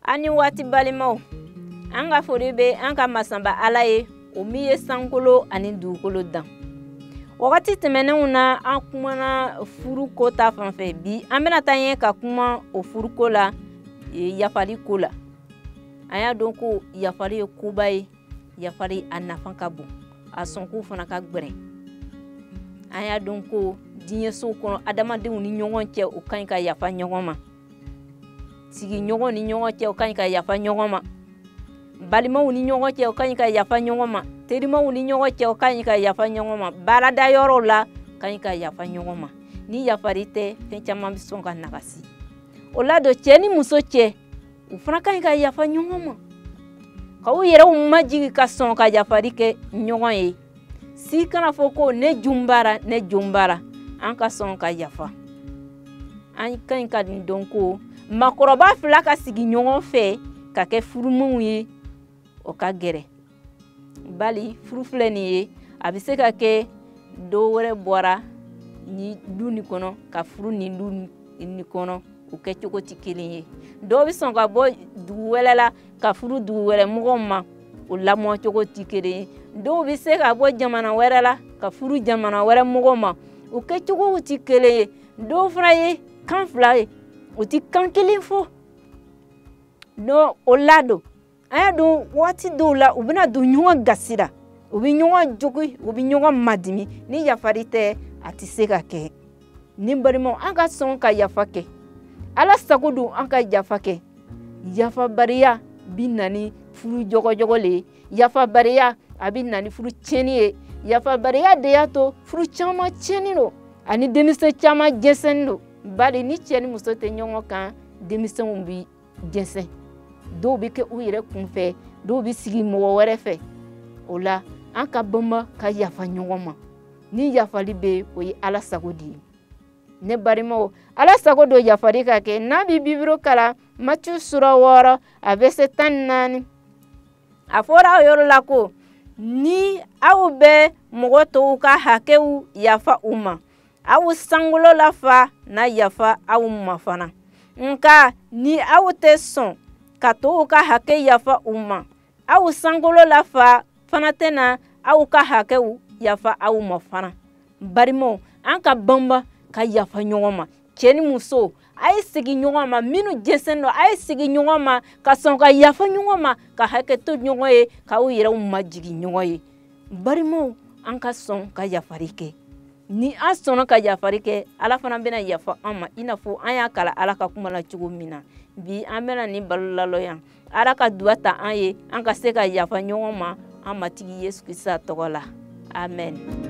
Ani waati balimaw, an ka foli bɛ an ka masaba Ala ye, o min ye sankolo ani dugukolo dan. Wagati tɛmɛnenw na, an kumana furuko ta fan fɛ. Bi an bɛna taa ɲɛ ka kuma o furuko la, yafali ko la. An y'a dɔn ko yafali ye koba ye, yafali a nafa ka bon, a sɔnko fana ka gbɛrɛ. An y'a dɔn ko diɲɛso kɔnɔ, adamadenw ni ɲɔgɔn cɛ, o ka ɲi ka yafa ɲɔgɔn ma. Sigiɲɔgɔn ni ɲɔgɔn cɛ, o ka ɲi ka yafa ɲɔgɔn ma. Balimaw ni ɲɔgɔn cɛ, o ka ɲi ka yafa ɲɔgɔn ma. Terimaw ni ɲɔgɔn cɛ, o ka ɲi ka yafa ɲɔgɔn ma. Baarada yɔrɔw la, ka ɲi ka yafa ɲɔgɔn ma. Ni yafari tɛ, fɛn caman bɛ sɔn ka nagasi. O la don, cɛ ni muso cɛ, u fana ka ɲi ka yafa ɲɔgɔn ma, ka u yɛrɛw majigi ka sɔn ka yafari kɛ ɲɔgɔn ye. Si kana fɔ ko ne junbara, ne junbara. An ka sɔn ka yafa. An ka ɲi ka nin dɔn ko makɔrɔba fila ka sigi ɲɔgɔn fɛ ka kɛ furumaw ye, o ka gɛrɛ. Bali furu filɛ nin ye, a bɛ se ka kɛ dɔ wɛrɛ bɔra ni du nin kɔnɔ ka furu nin du nin kɔnɔ, o kɛcogo tɛ kelen ye. Dɔw bɛ sɔn ka bɔ dugu wɛrɛ la ka furu dugu wɛrɛ mɔgɔw ma, o lamɔcogo tɛ kelen ye. Dɔw bɛ se ka bɔ jamana wɛrɛ la ka furu jamana wɛrɛ mɔgɔw ma, o kɛcogow tɛ kelen ye. Dɔw fana ye kan fila ye, o tɛ kan kelen fɔ. Donc o la don, an y'a dɔn waati dɔw la, u bɛna don ɲɔgɔn gasi la, u bɛ ɲɔgɔn jogi, u bɛ ɲɔgɔn madimi. Ni yafari tɛ, a tɛ se ka kɛ. Ni balimaw, an ka sɔn ka yafa kɛ. Ala sago don an ka yafa kɛ. Yafabaliya bi na ni furu jɔgɔjɔgɔ le ye. Yafabaliya a bɛ na ni furu tiɲɛni ye. Yafabaliya de y'a to furu caman tiɲɛni don, ani denmisɛn caman jɛnsɛnni don. Bari ni cɛ ni muso tɛ ɲɔgɔn kan, denmisɛnw bɛ jɛnsɛn, dɔw bɛ kɛ u yɛrɛ kunfɛ, dɔw bɛ sigi mɔgɔ wɛrɛ fɛ. O la, an ka banba ka yafa ɲɔgɔn ma. Ni yafali bɛ yen, o ye Ala sago de ye. Ne balimaw, Ala sago don yafali ka kɛ. N'a bɛ Bibulu kalan, Matiyu sura 6, a verset 14, a fɔra o yɔrɔ la ko ni aw bɛ mɔgɔ tɔw ka hakɛw yafa u ma, aw sankolo la Fa na yafa aw ma fana. Nka ni aw tɛ sɔn ka tɔw ka hakɛ yafa u ma, aw sankolo la Fa fana tɛna aw ka hakɛw yafa aw ma fana. Balimaw, an ka banba ka yafa ɲɔgɔn ma. Cɛ ni muso, a ye sigi ɲɔgɔn ma. Minnu jɛnsɛn don, a ye sigi ɲɔgɔn ma ka sɔn ka yafa ɲɔgɔn ma, ka hakɛ to ɲɔgɔn ye, k'aw yɛrɛw majigin ɲɔgɔn ye. Balimaw, an ka sɔn ka yafari kɛ. Ni an sɔnna ka yafari kɛ, Ala fana bɛna yafa an ma, i n'a fɔ an y'a kalan Ala ka kuma la cogo min na. Bi an bɛna nin balo lalɔ yan. Ala ka duwa ta an ye, an ka se ka yafa ɲɔgɔn ma, an Matigi Yesu Krista tɔgɔ la. Amen.